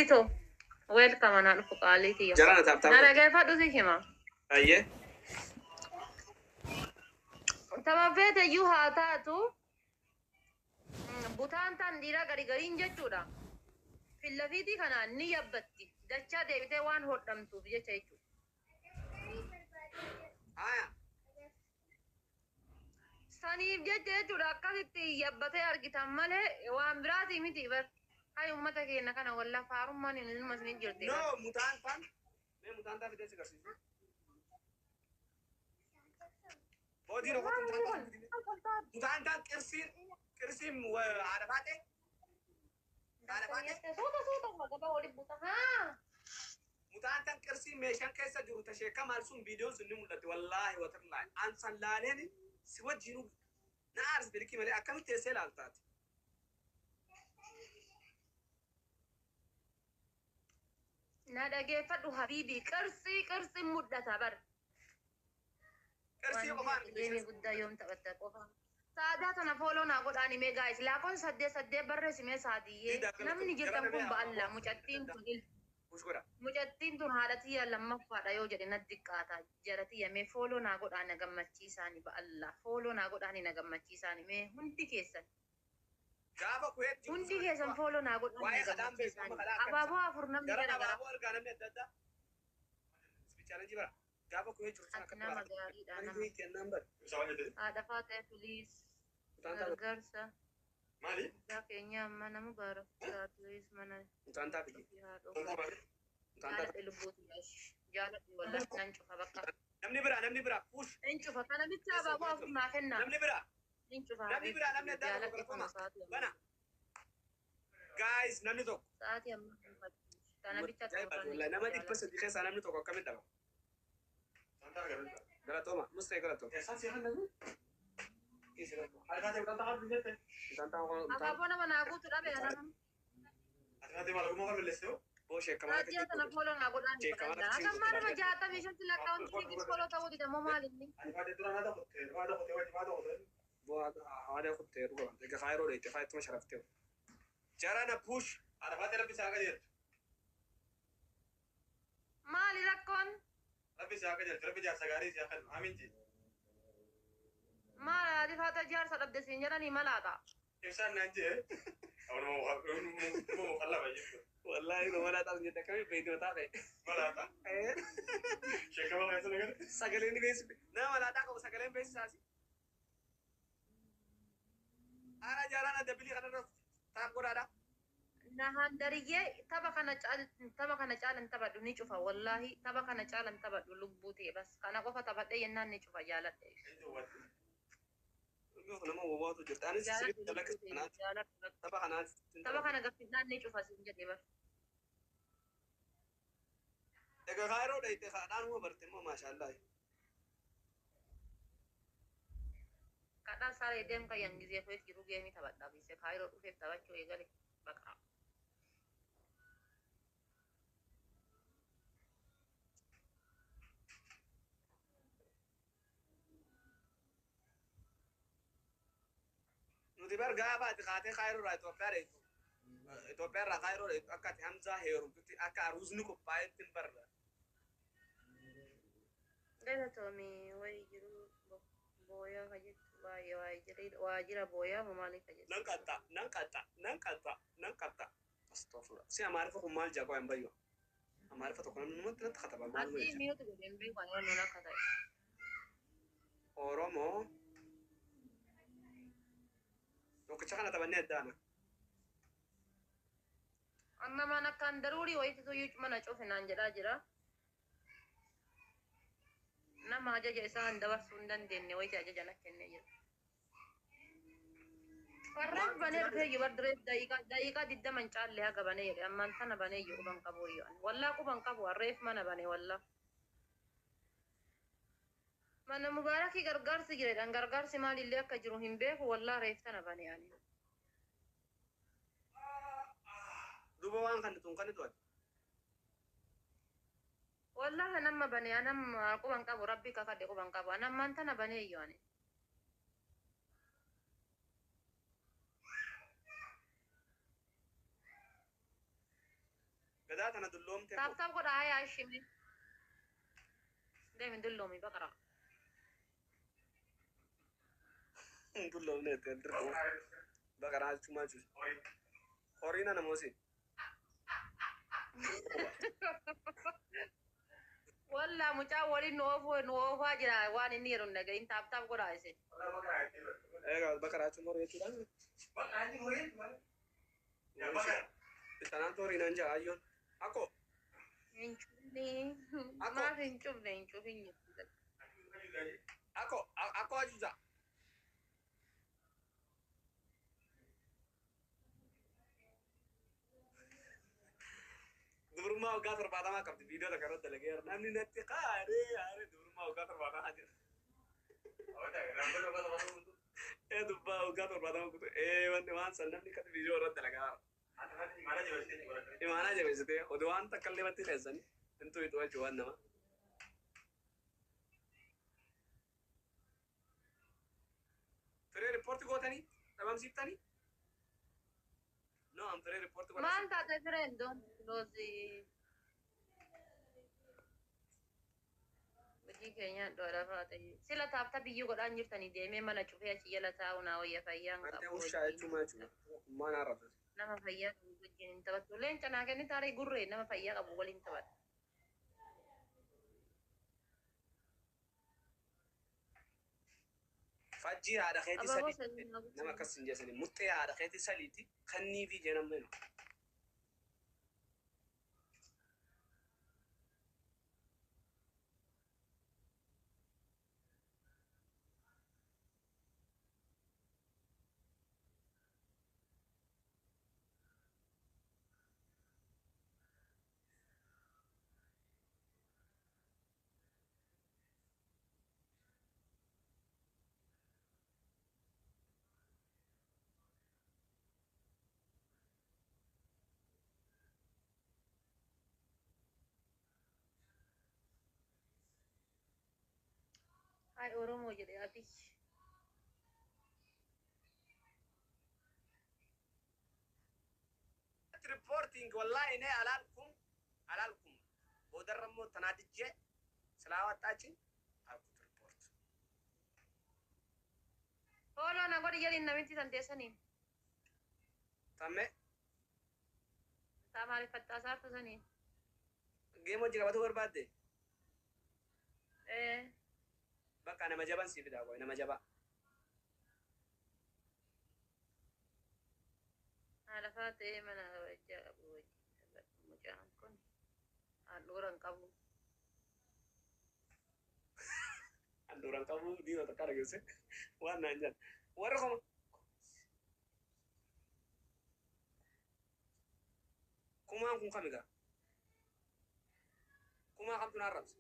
Too. Welcome anaa dhufu qaalii tiyya. Jarana tap tap Na godha. dhageeffadhu si hima. Ayyee. Tama feete iyyuu haa taatu butaan tan dhiiraa gari gariin jechuudha. Fillafiitii kana ni yabbatti. Dachaa deebitee waan hodhamtuuf jecha jechuudha. Haya. Saniif jecha jechuudha akkasitti yabbatee argitan malee waan biraatii miti bar. Hay ummata keenya kana wallah faarummaan inuma isin jirti No, bar. mutaan tan. Mee mutaan tan fidee si garsiisu. Boodii rokottu mutaan tan fidee. Mutaan tan qirsiin qirsiin haadha baatee. Haadha baatee. Suuta suuta gabaa waliin buta haa. Mutaan tan qirsiin meeshaan keessa jiru ta sheekka maal sun viidiyoon sun ni mul'atti wallaahi watallaahi. An san laaleen si wajjiinuu na aarsite likkii malee akkamitti teessee laaltaati. Na dhageeffadhu habiibi qirsii qirsiin mudhata bar. Qirsii Waan qofaan geemii meeshaan guddaa yoom taphatta qofa. Saadaa tana fooloo naa godhaani mee gaayis laakoon 8 8 barreessi mee saadiyyee Diidaa namni galatoom. jirtan Jarana mee kun abaaboo ba'alla mucattiin adda tun push godha. mucattiin tun haadha tiyya lammaffaadha yoo jedhe natti xiqqaata jara tiyya mee fooloo naa godhaa na gammachiisaani ba'alla fooloo naa godhaani na gammachiisaani mee hundi keessan Gaafa kuweet jirtu hundi sana keessan fooloo naa godhaani waa'ee na kadhaan beeku amma gammachiisaani kadhaa akka abaaboo afur namni Jaran gara gara abaaboo argaa namni adda addaa. Challenge bara. Gaafa kuweet jirtu sana ati akka nama gaariidha Ani nama kennaan bara. haadha faatee please Mutaan taa gargaarsa maali? isaa keenya mana mubaarak please mana Mutaan taa fidi. ofii haadhoo Mutaan taa jaaladhe lubbuuti jaaladhe wallahi nan cufa bakka namni biraa namni biraa push. in cufa kana bicha abaaboo afur naa kennaa Namni biraa in cufa namni habiibti biraa namni addaa tokko jaaladhe galatoma. kun sa'aatii amma Bana. Guys namni tokko. sa'aatii amma kana bicha Ajaa'ibaati torban ni wallahi cufa nama dhibba jaaladhe sadii keessaa namni tokko akkamitti dhaba? Galatoma. Mustee galatoma. Mutaan taa mutaan abaaboo nama naa guutu dhabe anam boo sheekamaa raajii tana fooloo naa godhaani Sheekamaa godhadha akkasiin hagammaa nama godhaa. 65 lakkaa'uun siifis fooloo ta'uu dida moo maal inni Boo haadha kuttee dhuga egaa kaayiroo dheeyte kaayittuma sharaftee. Jarana push. maali rakkoon maal haati faata jaarsa dhabde siin jedhanii malaata Wallahi no malaaxaas jette akkamii beekti mataa kee. Sagaleen ni beeksifte. Nama malaaxaa qabu sagaleen beeksisaasi. Ara jarana dabilii kanarra taap godhaadha. Nahan dariyyee tapha kana caal tapha kana caalan taphadhu ni cufa wallahi tapha kana caalan taphadhu lubbuu ta'e bas kana qofa taphadhe yennaan ni cufa jaaladhe Nama wawwaatu jirti. Anis jaaladhu sirriitti dalaga lubbuu ta'e kanaati. jaaladhu bakka Tapha kanaati. tapha kana gaffisnaan ni cufa siin jedhe bar Egaa kaayiroo dheeyte kaadhaan huma barte immoo maashaallah. kadhaa saree deem kayyan gizee kuwet jiru geemii taphadha bise kaayiroo dhufeef taphachuu eegale baqa Nuti bar gaafa ati kaatee kaayiroo irraa Itoophiyaa dheeytu. Itoophiyaa irraa kaayiroo dheeytu akka ati Hamzaa heerumtutti akka aruuzni qophaa'etti hin barra. galatoomi wayi jiru booyaa ka jettu baay'ee waajjira booyaa moo maaliif ka jettu Nan qaxxa nan qaxxa nan qaxxa nan qaxxa. Astaghfirullah. Si amaariffa kun maal jaa qo'an bayyo. Amaariffa tokko namni numatti natti kataba maal asii jedha. mi'ootu godheen beeku ani waan akka ta'e Oromoo tokkicha kana taphannee addaana. Annamaan akkaan daruurii wayititu iyyuu mana cufinaan jedhaa jira. Nama ajaja isaa hin dabarsuu hin dandeenye wayiti ajaja na kennee jira. Warreen banee dhufee iyyuu bar direef daqiiqaa 20 hin caalle haga banee jedhe ammaan tana banee iyyuu quban qabu iyyuu ani. Wallaa quban qabu harreef mana bane wallaa. Mana mubaarakii gargaarsi jira jedhan gargaarsi maalillee akka jiru hin beeku wallaa reef tana bane ani. Duuba waan kan tun kan tu'ate. Wallahi nama bane anam quban qabu rabbi kakadhe quban qabu anammaan tana banee iyyuu ani. Gadaa tana dulloomte. Tap tap godha hayaa ishimi. Deemi dulloomi baqara. Dulloomne itti dirqama. Baqaraa jechuun maal jechuudha? Horii na namooti. Wallaa mucaa waliin nu oofuu nu oofaa jira waan inni jedhu hin dhagahin tap tap godhaa isin. Egaa baqaraa jechuun horii jechuudha. Itanaantu horii naan jaa ayyoon. Akkoo. Hin cufne. Akkoo. Maaf hin cufne hin cufin jechuudha. Akkoo akkoo ajuuza. Dubrummaa waggaa 70 qabdi viidiyoo takka irratti dalageera. Namni natti qaaree aaree dubrummaa waggaa 70 jira. Ee dubbaa waggaa 70 kutu ee wanni waan san namni kan viidiyoo irratti dalagaa. Imaanaa jabeessitee oduu waan takka illee batti keessanii intuu ixuu jechuu waan nama. Firee riippoorti gootanii dhabamsiiftanii? No, an firee riippoorti godhasi. Maal taate fireen don't close hojii keenya dhoodha faate. Sila taapta biyyuu godhaan jirtanii deemee mana cufee achi jala taa'u naa wayya fayyaan Ante qabu ushaa wajjin. jechuun maal jechuudha? Maal haarratu? Nama fayyaa qabu wajjin hin taphattu. Leenca naa kenni taaree gurree nama fayyaa qabu waliin taphata. Fajjii haadha keetii Abaaboo saliiti. sadii naa Nama akkas hin jeesani. Muxxee haadha keetii saliiti. Kannii fi jeenamma jiru. Hai Oromoo jedhe Abiy. Reporting wallahi እኔ አላልኩም አላልኩም። ቦደር ደግሞ ተናድጄ ስላወጣችኝ አልኩት ሪፖርት። Hooloo na godhi jedhin namitti tan teessaniin. Tammee Taa maaliif faccaasaartu saniin. Geema hojii qabatu barbaadde Ee bakka nama jaban sii fidaa qoy nama jabaa. Haala faatee mana kabajaa qabu wajjin taphadhu mucaan kun handhuura hin qabu. Handhuuraan qabu diina takka dhageesse waan naan jedhan. Warri kuma kumaan kun kami gaa? Kumaa kamtu naan rabse?